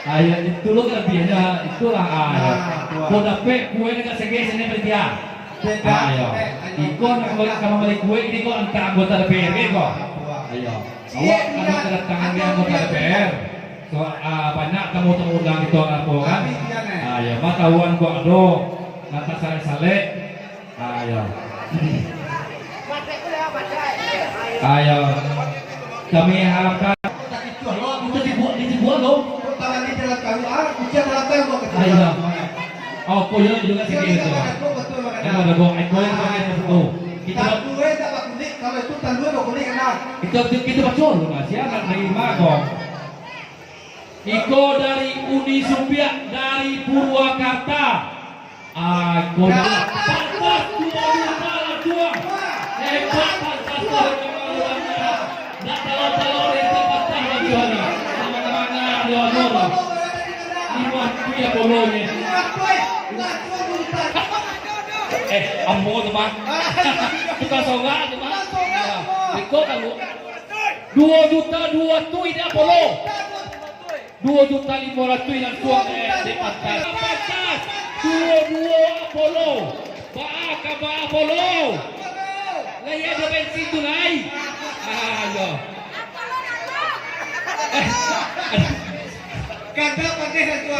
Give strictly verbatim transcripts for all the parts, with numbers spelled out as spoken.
Ayo, itu lo kalabiahnyo, itulah, ayo. Nah, tu. Ko dapek kue dekat segi sini panitia. Ayo. Iko nak bali, ka mambali kue, iko antak anggota D P R ko. Ayo. Awak ado kadatangan dari anggota D P R. So, ah, banyak tamu-tamu undang kito ko kan. Ayo, matahuan ko ado. Nak tasalek-salek. Ayo. Ayo. Kami harapkan. Itu dibuek, itu dibuek lo. Ayo. Oh, koyo juga sih gitu. Emang ada buang air koyo pakai satu. Kita kita kita baca dulu, Mas, ya, nak terima kok. Iko dari Uni Supiak dari Purwakarta. Ah, iko dari pantas dua juta lah, Tuan. Hebat, pantas, Tuan. Ndak tahu-tahu dari pantas lah, Tuan. Sama-sama, Tuan. Lima puluh ya, Apollo ni. Eh, ambo tu, Mak. Tukang sorak tu, Mak. Iko kan, Bu. Dua juta dua tu ini Apollo. Dua juta lima ratus langsung, eh, di pantas. Pantas. Dua dua Apollo. Baa kaba Apollo? Lai ado bensin tu lai. Ah, yo. Kada pandai lah tu.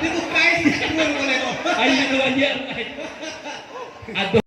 Dia bukai sih, dua boleh kok. Ayo, dua aja. Aduh.